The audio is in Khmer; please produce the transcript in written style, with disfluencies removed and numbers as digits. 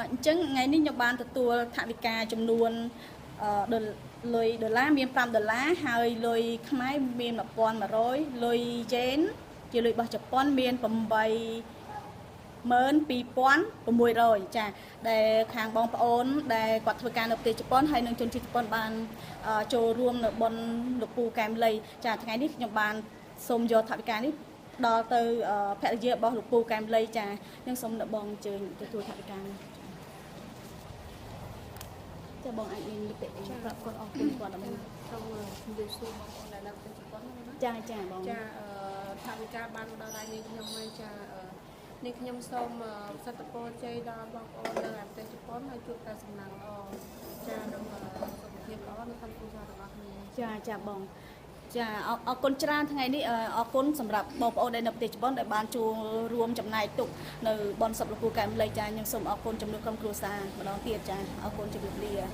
អញ្ចឹងថ្ងៃនេះខ្ញុំបានទទួលថវិកាចំនួនអឺដុល្លុយដុល្លារមាន5ដុល្លារហើយលុយខ្មែរមាន1100លុយយេនជាលុយរបស់ជប៉ុនមាន82600ចាដែលខាងបងប្អូនដែលគាត់ធ្វើការនៅប្រទេសជប៉ុនហើយនិងជនជាតិជប៉ុនបានចូលរួមនៅបុណ្យលោកពូកែមលីចាថ្ងៃនេះខ្ញុំបានសូមយកថវិកានេះដល់ទៅភរិយារបស់លោកពូកែមលីចាខ្ញុំសូមដល់បងអញ្ជើញទទួលថវិកានេះចាបងអាចមានមតិអីប្រាប់គាត់អរគុណគាត់ដល់ សូមជម្រាបសួរបងប្អូនដែលនៅប្រទេសជប៉ុនណា ចាចាបង ចាថវិកាបានមកដល់ដៃនាងខ្ញុំហើយចានាងខ្ញុំសូមសត្តពរជ័យដល់បងប្អូននៅប្រទេសជប៉ុនហើយជួបតែសំណាងល្អចានិងសុខភាពល្អនៅក្នុងគ្រួសារទាំងអស់គ្នា ចាចាបងចាអរគុណច្រើនថ្ងៃនេះអរគុណសម្រាប់បងប្អូនដែលនៅប្រទេសជប៉ុនដែលបានចូលរួមចំណែកទុកនៅបុណ្យសពលោកពូកែមលីចាខ្ញុំសូមអរគុណចំនួនក្រុមគ្រួសារម្ដងទៀតចាអរគុណជម្រាបលា។